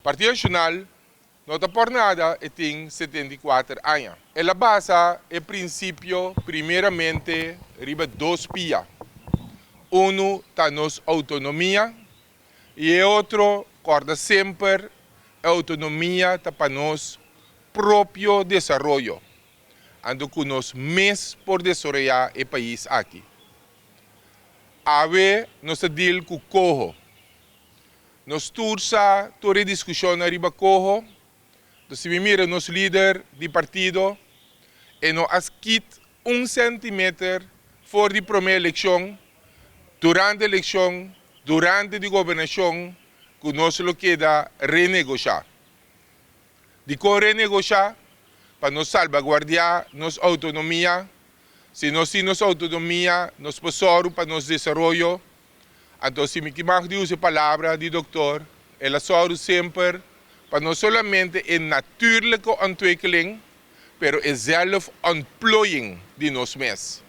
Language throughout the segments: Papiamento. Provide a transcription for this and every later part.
Partido Nashonal no ta por nada e tin 74 aña. El a basa e prinsipio primeramente riba dos pia. Unu ta nos outonomia i e otro, kòrda semper, e outonomia ta pa nos propio desaroyo, anto ku nos mes por desaroyá e pais aki. Awe nos ta deal ku koho. Nos tur sa tur e diskushonnan riba koho. Si mi mira nos lider di partido, e no a skit un sentimeter for di promé elekshon, durante elekshon, durante di gobernashon, ku nos lo keda renegoshá. Dikon renegoshá? Pa nos salbaguardiá nos outonomia. Si nos tin nos outonomia, nos por sòru pa nos desaroyo. Anto si mi mag di usa e palabra di doktor, el a sòru semper pa no solamente e natuurlijke ontwikkeling, pero e zelfontplooiing di nos mes.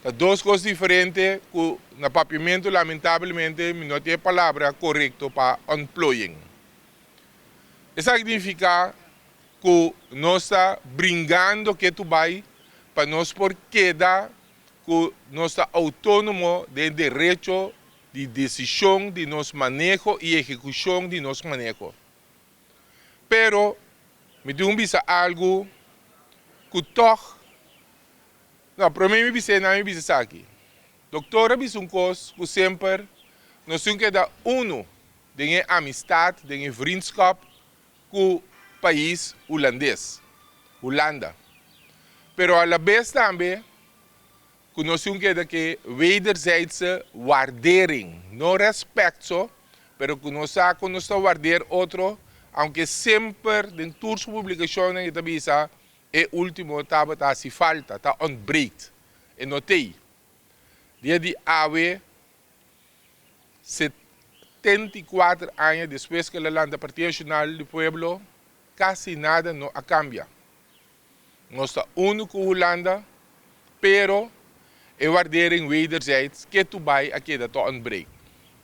Ta dos kos diferente ku na papiamentu lamentablemente mi no tin e palabra korekto pa ontplooiing. Esaki signifiká ku nos ta bringando ketu bai pa nos por keda ku nos ta outónomo den derecho di desishon di nos maneho i ehekushon di nos maneho. Pero mi tin un bisa algu ku tòg, no, promé mi bis'é nan mi bisa esaki. Doktor a bisa un kos ku semper nos tin keda unu den e amistat, den e vriendschap ku pais Hulandes, Hulanda. Pero alabes tambe ku nos tin keda ke wederzijdse waardering, no respect so, pero ku nos sa ku nos ta waardeer otro, aunke semper den tur su publikashonnan e ta bisa e ultimo tabata hasi falta, ta ontbreekt, e no t'ei. Dia di awe 74 aña despues ku el a lanta Partido Nashonal di Pueblo, kasi nada no a kambia. Nos ta unu ku Hulanda, pero e waardering wederzijds ketu bai a keda ta ontbreekt.